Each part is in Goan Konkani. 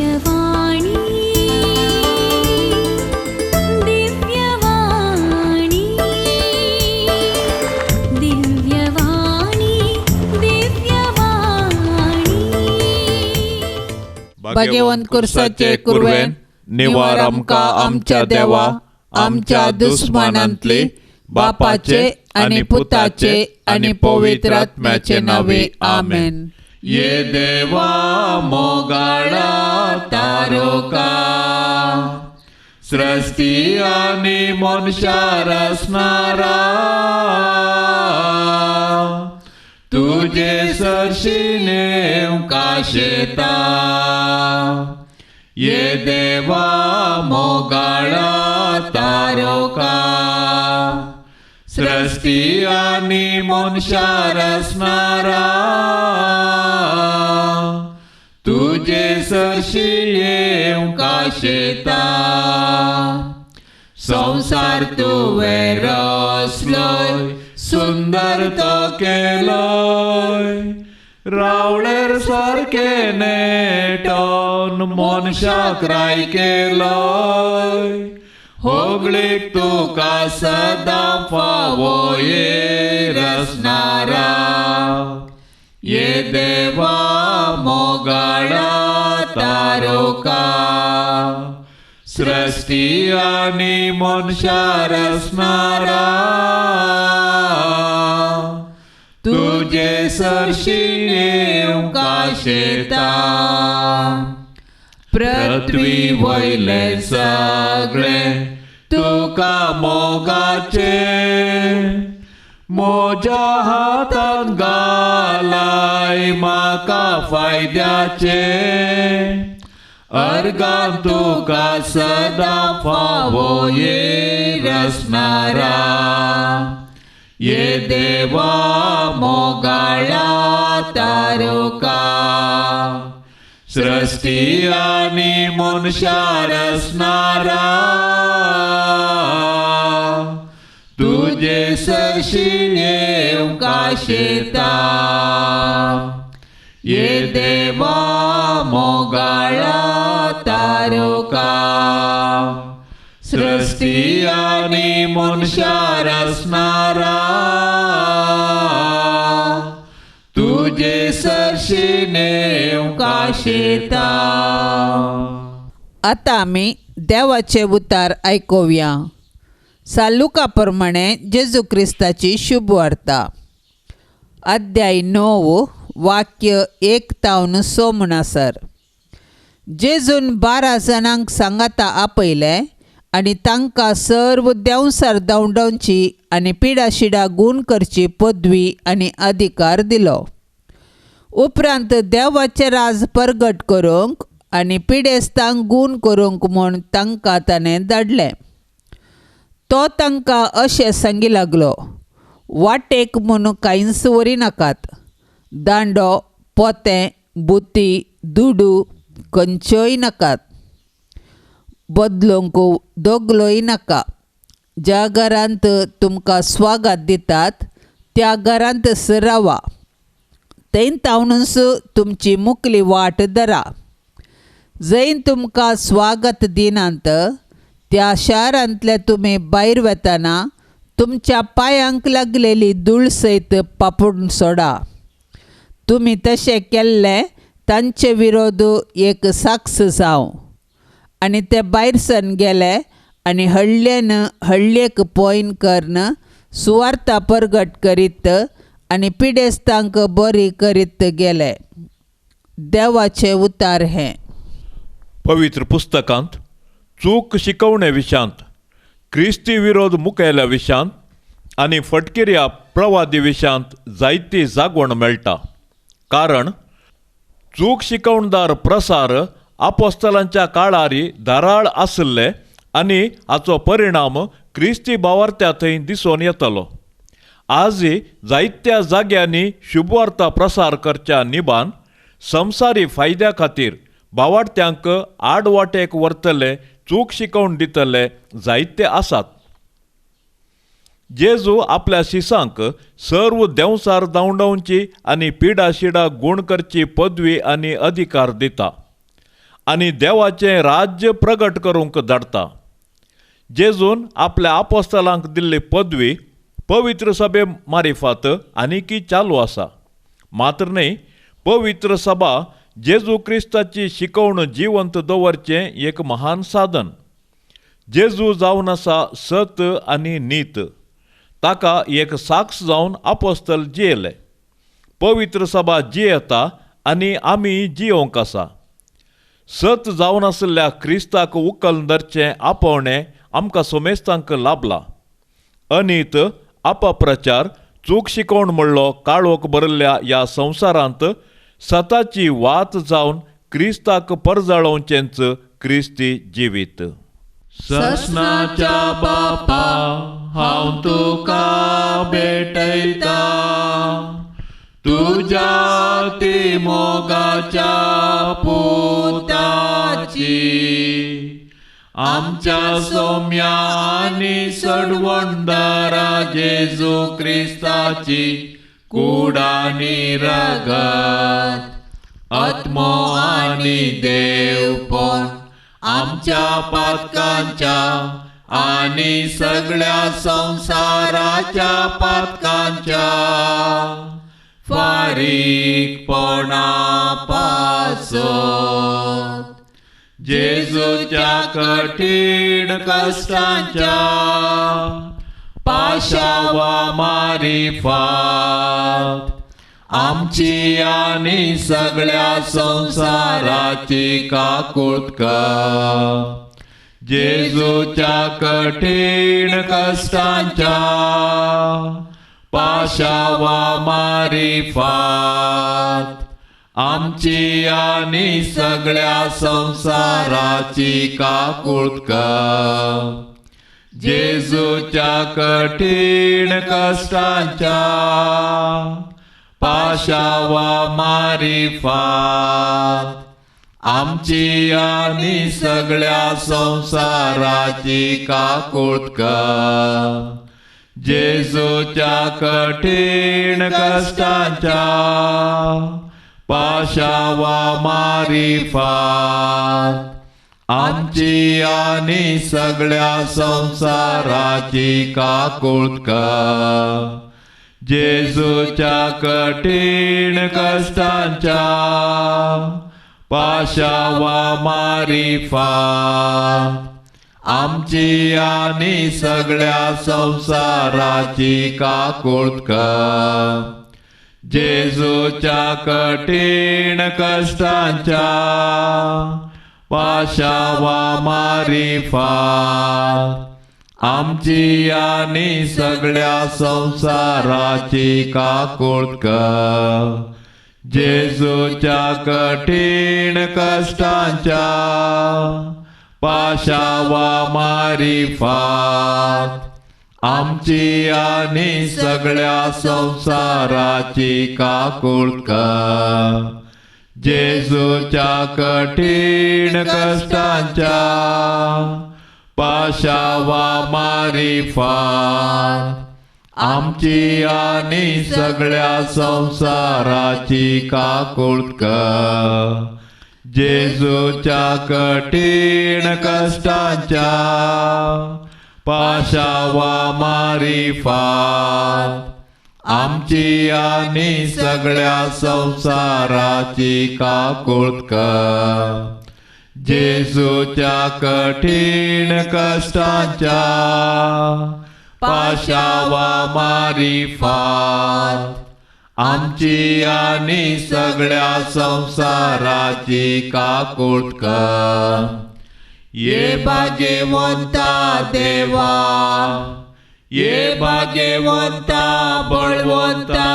दिव्यवाणी, दिव्यवाणी, दिव्यवाणी, दिव्यवाणी. भाग्यवंत कुर्साचे कुरवेन निवार आमकां आमच्या देवा आमच्या दुस्मानांतली बापाचे आनी पुताचे आनी पवित्र आत्म्याचे नावे आमेन. ये देवा मोगाळा तारोका, सृष्टी आनी मनशा रचणारा, तुजे सरशी नेमका शेता. ये देवा मोगाळा तारोका, सृष्टी आनी मनशा रचणारा, तुजे सरशी येवंका शेता. संवसार तुवें रचलोय, सुंदर तो केलोय, रावळेर सारकें नेटोन मनशाक राय केलोय. होगळीक तुका सदां फावो ये रचणारा, ये देवा मोगाळा तारोका, सृष्टी आनी मनशा रचणारा, तुजे सरशी येवंका शेता. पृथ्वी वयलें सगळें तुका मोगाचें, म्हज्या हातान घालाय म्हाका फायद्याचें, अर्गान तुका सदां फावो ये रचणारा, ये देवा मोगाळा तारोका, सृष्टी आनी मनशा रचणारा, तुजे सरशी येवंका शेता. ये देवा मोगाळा तारोका, सृष्टी आनी मनशा रचणारा, तुजे सरशी नेमका शेता. आतां आमी देवाचे उतार आयकुया. सालुका प्रमाणे जेजू क्रिस्ताची शुभ वार्ता, अध्याय 9 वाक्य 1 तावन 6 म्हणसर. जेजून 12 जाणांक सांगाता आपयलें आनी तांकां सर्व देंवसार धांवडावची आनी पिडाशिडा गूण करची पदवी आनी अधिकार दिलो. उपरांत देवाचें राज परगट करूंक आनी पिडेस्तांक गूण करूंक म्हूण तांकां ताणें धाडलें. तो तांकां अशें सांगी लागलो, वाटेक म्हूण कांयच व्हरी नाकात, दांडो, पोतें, बुती, दुडू खंयच्योय नाकात, बदलूंक दोगलोय नाका. ज्या घरांत तुमकां स्वागत दितात त्या घरांत रावा, थंय तावनूच तुमची मुकली वाट धरा. जंय तुमकां स्वागत दिनात त्या शारांतले तुमी भायर वतना तुमच्या पांयांक लागलेली धूळ सयत पापून सोडा. तुमी तशें केल्लें तांचे विरोध एक साक्ष जावं. आनी ते भायर सरून गेले आनी हळ्ळेन हळ्ळेक पॉयन करून सुवार्ता परगट करीत आनी पिडेस्तांक बरी करीत गेले. देवाचें उतार हें. पवित्र पुस्तकांत चूक शिकवणे विशांत, क्रिस्ती विरोध मुखेल्या विशांत आनी फटकिऱ्या प्रवादी विशांत जायती जागवण मेळटा. कारण चूक शिकवणदार प्रसार आपोस्तलांच्या काळारी धाराळ आशिल्ले आनी हाचो परिणाम क्रिस्ती भावार्थ्या थंय दिसून येतलो. आजय जायत्या जाग्यांनी शुभवार्ता प्रसार करच्या निबान संवसारी फायद्या खातीर भावार्थ्यांक आडवाटेक व्हरतले, चूक शिकोवन दितले जायते आसात. जेजू आपल्या शिसांक सर्व देंवसार धांवडावची आनी पिडाशिडा गूण करची पदवी आनी अधिकार दिता आनी देवाचें राज्य प्रगट करूंक धाडटा. जेजून आपल्या आपोस्तलांक दिल्ली पदवी पवित्र सभे मारिफात आनीकी चालू आसा. मात्र न्हय, पवित्र सभा जेजू क्रिस्ताची शिकवण जिवंत दवरचें एक महान साधन. जेजू जावन आसा सत आनी नीत. ताका एक साक्ष जावन आपोस्तल जियेले. पवित्र सभा जियेता आनी आमी जियोवंक आसा. सत जावन आशिल्ल्या क्रिस्ताक उखल धरचें आपोवणें आमकां सोमेस्तांक लाभलां. अनीत, अपप्रचार, चूक शिकवण म्हणलो काळोख भरिल्ल्या ह्या संवसारांत सताची वात जावन क्रिस्ताक परजळोवचेंच क्रिस्ती जिवीत. ससनाच्या बापा हांव तुका भेटयता, तुज्या ती मोगाच्या पुताची, आमच्या सोम्या आनी सडवणदारा जेजू क्रिस्ताची कूड आनी रगत, आत्मो आनी देवपण आमच्या पातकांच्या आनी सगळ्या संवसाराच्या पातकांच्या फारीकपणा पासत जेजूच्या कठीण कश्टांच्या पाशावा मारिफात आमची आनी सगळ्या संवसाराची काकूत कर. जेजूच्या कठीण कश्टांच्या पाशावा मारिफात आमची आनी सगळ्या संवसाराची काकूत कर. जेजूच्या कठीण कश्टांच्या पाशावा मारिफात आमची आनी सगळ्या संवसाराची काकूत कर. जेजूच्या कठीण कश्टांच्या पाशावा मारिफात आमची आनी सगळ्या संवसाराची काकूत कर. जेजूच्या कठीण कश्टांच्या पाशावा मारिफात आमची आनी सगळ्या संवसाराची काकूत कर. जेजूच्या कठीण कश्टांच्या पाशावा मारिफात आमची आनी सगळ्या संवसाराची काकूत कर. जेजूच्या कठीण कश्टांच्या पाशावा मारिफात आमची आनी सगळ्या संवसाराची काकूत कर. जेजूच्या कठीण कश्टांच्या पाशावा मारिफात आमची आनी सगळ्या संवसाराची काकूत कर. जेजूच्या कठीण कश्टांच्या पाशावा मारिफात आमची आनी सगळ्या संवसाराची काकूत कर. जेजूच्या कठीण कश्टांच्या पाशावा मारिफात आमची आनी सगळ्या संवसाराची काकूत कर. ये भाग्यवंता देवा, ये भाग्यवंता बळवंता,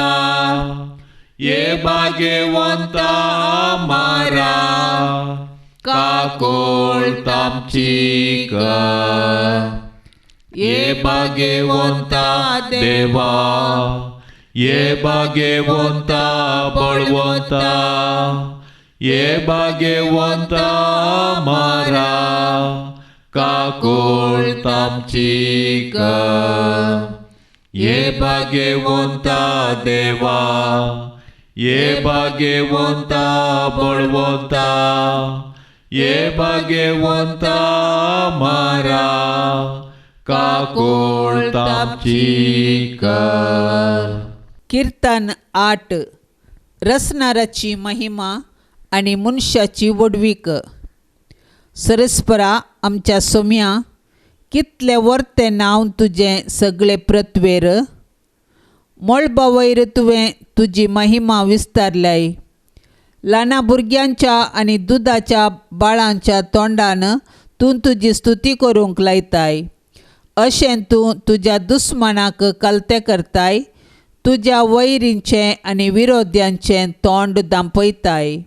ये भाग्यवंता मारा काकूत आमची कर. ये भाग्यवंता देवा, ये भाग्यवंता बळवंता, ये भाग्यवंता मारा काकूत आमची कर. ये भाग्यवंता देवा, ये भाग्यवंता बळवंता, ये भाग्यवंता मारा काकोळ तामची कर. किर्तन 8. रसणाराची महिमा आनी मनशाची व्हडवीक. सरस्परा आमच्या सोम्या, कितलें वर्तें नांव तुजें सगळे पृथ्वेर. मळबा वयर तुवें तुजी महिमा विस्तारल्याय. ल्हाना भुरग्यांच्या आनी दुदाच्या बाळांच्या तोंडान तूं तुजी स्तुती करूंक लायताय. अशें तूं तुज्या दुस्मानाक कलतें करताय, तुज्या वैरींचें आनी विरोध्यांचें तोंड दांपयताय.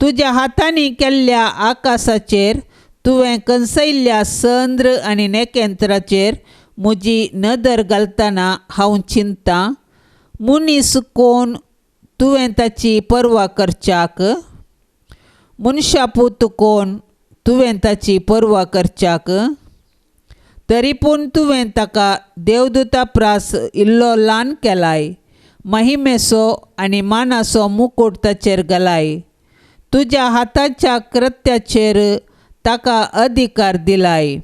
तुज्या हातांनी केल्ल्या आकाशाचेर तुवें कंसयल्ल्या संद्र आनी नेकेंत्राचेर म्हजी नदर घालतना हांव चिंता, मनीस कोण तुवें ताची पर्वा करच्याक, मनशा पूत कोण तुवें ताची पर्वा करच्याक. तरी पूण तुवें ताका देवदूता प्रास इल्लो ल्हान केलाय, महिमेचो आनी मानाचो मुकूट ताचेर घालाय. तुज्या हाताच्या कृत्याचेर ताका अधिकार दिलाय,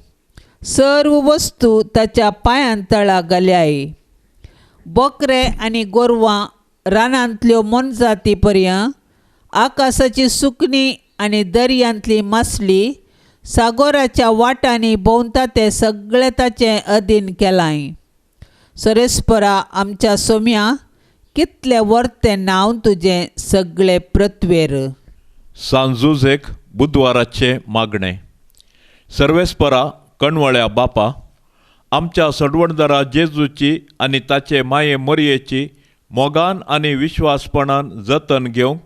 सर्व वस्तू ताच्या पांयां तळा घाल्याय. बोकरे आनी गोरवां रानांतल्यो मोनजाती पर्यंत, आकाशाची सुकणीं आनी दर्यांतली मासली, सागोराच्या वाटांनी भोंवता तें सगळें ताचें अधीन केलां. सरेस्परा आमच्या सोम्या, कितलें वर्तें नांव तुजें सगळें पृथ्वेर. सांजुजेक बुधवाराचें मागणें. सर्वेस्परा कणवळ्या बापा, आमच्या सडवणदारा जेजूची आनी ताचे माये मोरयेची मोगान आनी विश्वासपणान जतन घेवंक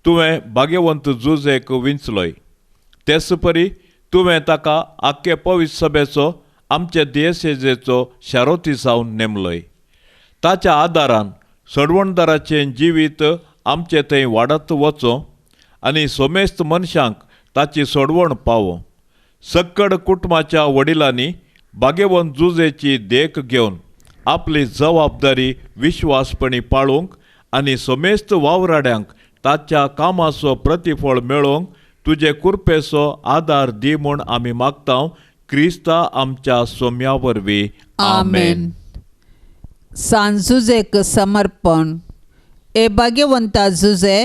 तुवें भाग्यवंत जुजेक विंचलोय. तेच परी तुवें ताका आख्खे पवित्र सभेचो आमचे दियेसेजेचो शारोती जावन नेमलोय. ताच्या आदारान सडवणदाराचें जिवीत आमचे थंय वाडत वचो आनी सोमेस्त मनशांक ताची सोडवण पावो. सक्कड कुटुंबाच्या वडिलांनी भाग्यवंत जुजेची देख घेवन आपली जबाबदारी विश्वासपणी पाळूंक आनी सोमेस्त वावराड्यांक ताच्या कामाचो प्रतिफळ मेळोवंक तुजे कुरपेचो आदार दी म्हूण आमी मागता, क्रिस्ता आमच्या सोम्या वरवीं. आमेन. सांजुजेक समर्पण. ए भाग्यवंता जुजे,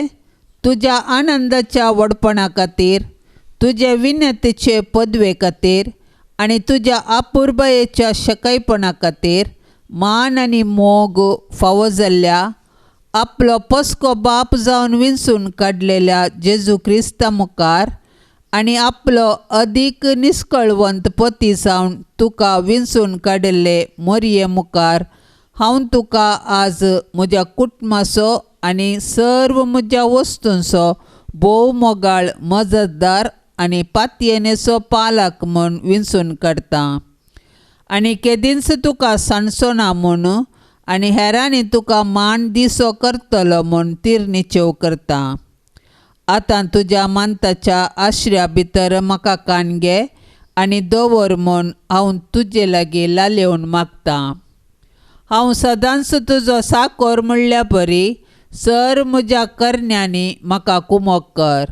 तुज्या आनंदाच्या व्हडपणा खातीर, तुजे विनंतीचे पदवे खातीर आनी तुज्या अपुरबायेच्या शकयपणा खातीर मान आनी मोग फावो जाल्ल्या आपलो पस्को बाप जावन विंचून काडलेल्या जेजू क्रिस्ता मुखार आनी आपलो अदीक निस्कळवंत पती जावन तुका विंचून काडिल्ले मोरये मुखार हांव तुका आज म्हज्या कुटुंबाचो आनी सर्व म्हज्या वस्तूंचो भोव मोगाळ मजतदार आनी पातयेनेचो पालक म्हूण विंचून काडटा. आनी केदींच तुका सांडचो ना म्हूण आनी हेरांनी तुका मान दिसो करतलो म्हूण तिरनिचेव करता. आतां तुज्या मानताच्या आश्र्या भितर म्हाका कान घे आनी दवर म्हूण हांव तुजे लागीं लालेवन मागतां. हांव सदांच तुजो साकोर म्हणल्या परी सर म्हज्या करण्यांनी म्हाका कुमोक कर.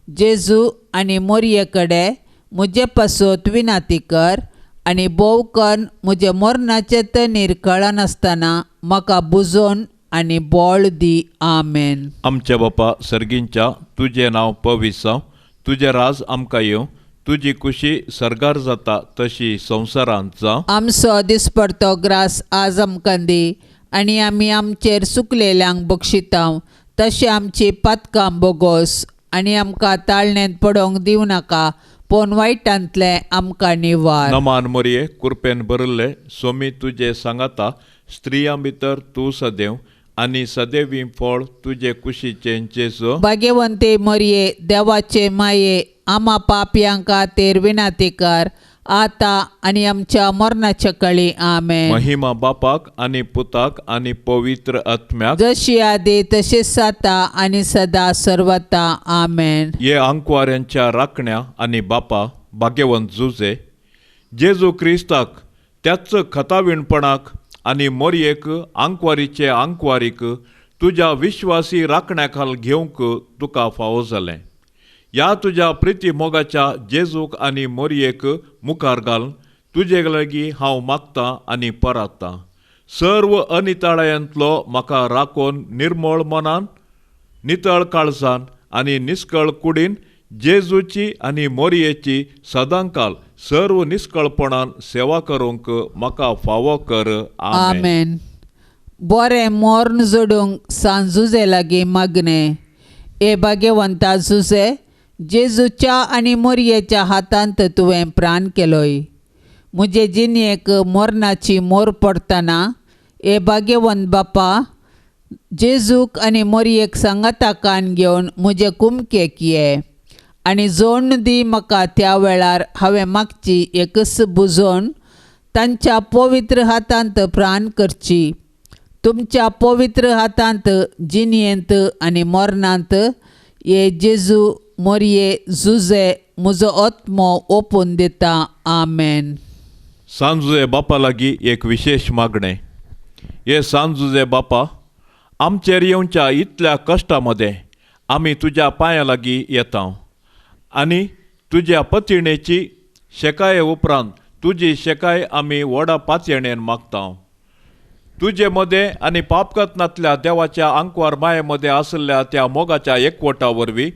जेजू आनी मोरये कडेन म्हजे पासत विनाती कर आनी भोव कन्न म्हजें मरणाचें तनीर कळनासतना म्हाका बुजोवन आनी बळ दी. आमेन. आमच्या बापा सर्गींच्या, तुजें नांव पवित्र जावं, तुजें राज आमकां येवं, तुजी कुशी सर्गार जाता तशी संवसारांत जावं. आमचो दिसपडतो ग्रास आज आमकां दी आनी आमी आमचेर सुकलेल्यांक बक्षितांव तशें आमची पातकां बोगोस आनी आमकां ताळण्यांत पडोवंक दिवं नाका, पूण वायटांतलें आमकां निवार. नमान मोरये, कुरपेन भरिल्ले, सोमी तुजे सांगाता, स्त्रियां भितर तूं सदैव आनी सदैवी फळ तुजे कुशीचें जेजू. भाग्यवंते मोरये, देवाचे माये, आमा पापयां खातीर विनंती कर आतां आनी आमच्या मरणाच्या कळी. आमेन. महिमा बापाक आनी पुताक आनी पवित्र आत्म्याक, जशी आदी तशीच आतां आनी सदा सर्वता. आमेन. हे आंकवाऱ्यांच्या राखण्या आनी बापा भाग्यवंत जुजे, जेजू क्रिस्ताक त्याच खताविणपणाक आनी मोरयेक आंकवारीचे आंकवारीक तुज्या विश्वासी राखण्या खाल घेवंक तुका फावो जालें. ह्या तुज्या प्रिती मोगाच्या जेजूक आनी मोरयेक मुखार घालून तुजे लागीं हांव मागतां आनी परात्तां. सर्व अनिताळयांतलो म्हाका राखून निर्मळ मनान, नितळ काळजान आनी निस्कळ कुडीन जेजूची आनी मोरयेची सदांकाल सर्व निस्कळपणान सेवा करूंक म्हाका फावो कर. आमेन. आमेन. बरें मोर्न जोडूंक सांत जुजे लागीं मागणें. हे भाग्यवंता जुजे, जेजूच्या आनी मोरयेच्या हातांत तुवें प्राण केलोय. म्हजे जिणेक मोरनाची मोर पडटना हे भाग्यवंत बापा, जेजूक आनी मोरयेक सांगाता कान घेवन म्हजे कुमकेक ये आनी जोडण दी म्हाका. त्या वेळार हांवें मागची एकच बुजोवन तांच्या पवित्र हातांत प्राण करची. तुमच्या पवित्र हातांत जिणेंत आनी मरणांत हे जेजू, मोरये, जुजे म्हजो आत्मो ओपून दिता. आमेन. सांत जुजे बापा लागीं एक विशेश मागणें. हे सांत जुजे बापा, आमचेर येवच्या इतल्या कश्टा मदें आमी तुज्या पांयां लागीं येता आनी तुज्या पतिणेची शेकाये उपरांत तुजी शेकाय आमी व्हडा पातयेणेन मागता. तुजे मदें आनी पापकत्नांतल्या देवाच्या आंकवार माये मदें आशिल्ल्या त्या मोगाच्या एकवटा वरवीं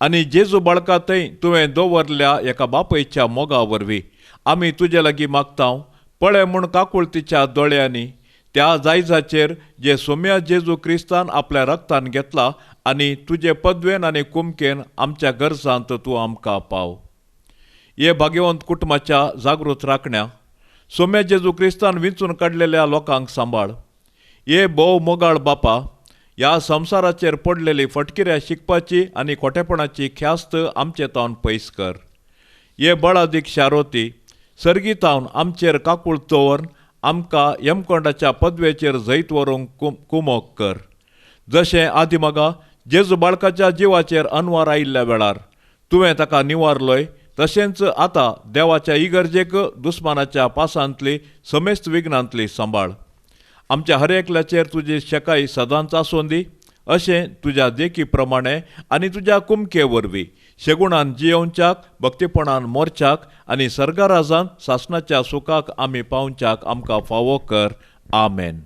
आनी जेजू बाळका थंय तुवें दवरल्या एका बापयच्या मोगा वरवीं आमी तुजे लागीं मागता. पळय म्हूण काकुळतीच्या दोळ्यांनी त्या जायजाचेर जे सोम्या जेजू क्रिस्तान आपल्या रक्तान घेतला आनी तुजे पदवेन आनी कुमकेन आमच्या गरजांत तूं आमकां पाव. हे भाग्यवंत कुटुंबाच्या जागृत राखण्या सोम्या जेजू क्रिस्तान विंचून काडलेल्या लोकांक सांबाळ. हे भोव मोगाळ बापा, ह्या संवसाराचेर पडलेली फटकिऱ्या शिकपाची आनी खोटेपणाची ख्यास्त आमचे तावन पयस कर. हे बळादीक शारोती सर्गी तावन आमचेर काकूळ दवरून आमकां यमकोंडाच्या पदवेचेर जैत व्हरूंक कुमोक कर. जशें आदिमगा जेजू बाळकाच्या जिवाचेर अनवार आयिल्ल्या वेळार तुवें ताका निवारलोय, तशेंच आतां देवाच्या इगर्जेक दुस्मानाच्या पासांतली समेस्त विघ्नांतली सांबाळ. आमच्या हर एकल्याचेर तुजी शेकाय सदांच आसूं दी, अशें तुज्या देखी प्रमाणे आनी तुज्या कुमके वरवीं शेगुणान जियोवच्याक, भक्तीपणान मोरच्याक आनी सर्गाराजान सासणाच्या सुखाक आमी पावच्याक आमकां फावो कर. आमेन.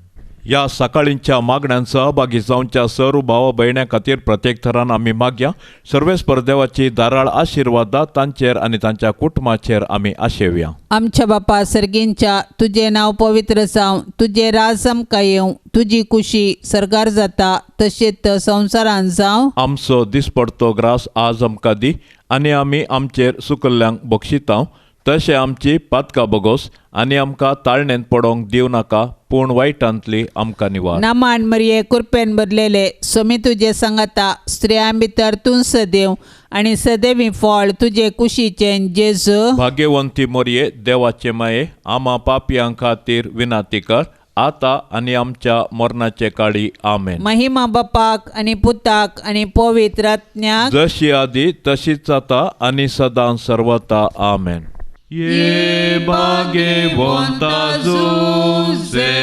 ह्या सकाळींच्या मागण्यान सहभागी जावच्या सर्व भावा भयण्यां खातीर प्रत्येक थरान आमी मागया. सर्वेस्पर देवाची धाराळ आशिर्वादा तांचेर आनी तांच्या कुटुंबाचेर आमी आशेवया. आमच्या बापा सर्गींच्या, तुजें नांव पवित्र जावं, तुजें राज आमकां येवं, तुजी कुशी सर्गार जाता तशेंच संवसारान जावं. आमचो दिसपडतो ग्रास आज आमकां दी आनी आमी आमचेर सुकल्ल्यांक बक्षितां तशें आमची पातकां बगोस आनी आमकां ताळणेंत पडोवंक दिवं नाका, पूण वायटांतली आमकां निवार. नामान मरिये, कृपेन भरलेले, स्वामी तुजे सांगाता, स्त्रियां भितर तूं सदैव आनी सदैवी फळ तुजे कुशीचें जेजू. भाग्यवंती मोरये, देवाचे माये, आमा पापयां खातीर विनाती कर आतां आनी आमच्या मरणाचे काळी. आमेन. महिमा बापाक आनी पुताक आनी पवित्र आत्म्याक, जशी आदी तशीच आतां आनी सदां सर्वता. आमेन. ये भाग्यवंता जुजे,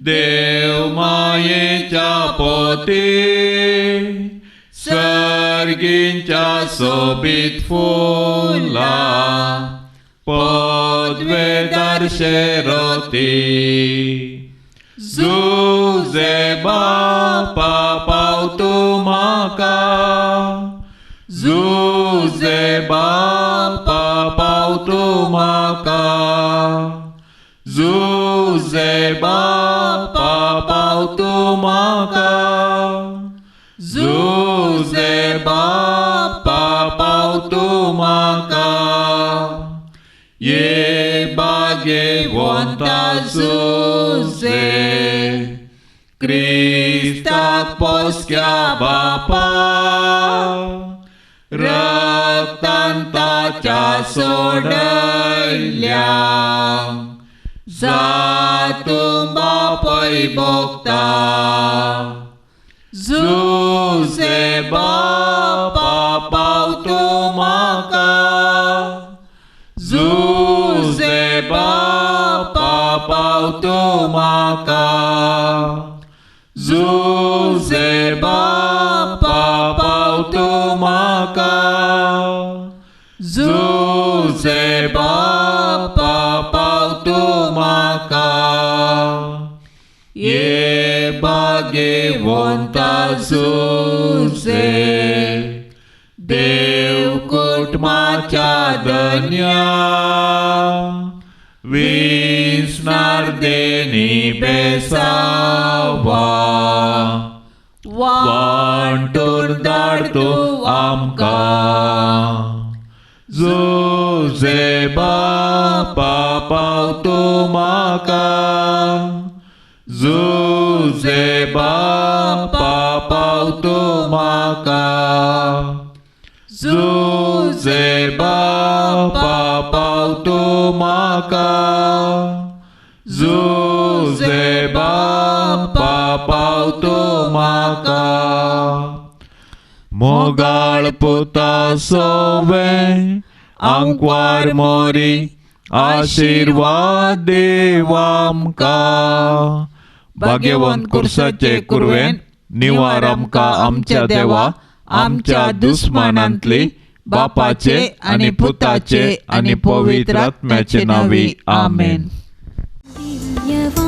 देव मायेच्या पोती, सर्गींच्या सोबीत फुलां पदवेदार शेरोती. जुजे बापा पावतू म्हाका, जुजे बापा पावतू म्हाका, जुजे बापा पावतू म्हाका, जुजे बापा पावतू म्हाका. ये भाग्यवंता जुजे, क्रिस्ताक पोसक्या बापा, रक्तान ताच्या सोडयल्या, जातूं बापय भोगता. जुजे बापा पावतू म्हाका, जुजे बापा पावतू म्हाका, जुजे बापा पावतू म्हाका, जुजे बापा पाव तूं म्हाका ये भाग्यवंता जुजे देव कुटुंबाच्या धन्या विसणार देणी बेसावा वांटून धाड तूं आमकां जुजे बापा पाव तूं म्हाका जुजे बापा पाव तूं म्हाका जुजे बापा पाव तूं म्हाका जुजे बापा पाव तूं म्हाका मोगाळ पुता सोवे आंकवार मोरी आशिर्वाद देव आमकां भाग्यवंत कुर्साचे कुरवेन निवार आमकां आमच्या देवा आमच्या दुस्मानांतली बापाचे आनी पुताचे आनी पवित्र आत्म्याचे नांवी आमेन. दिव्यवाणी.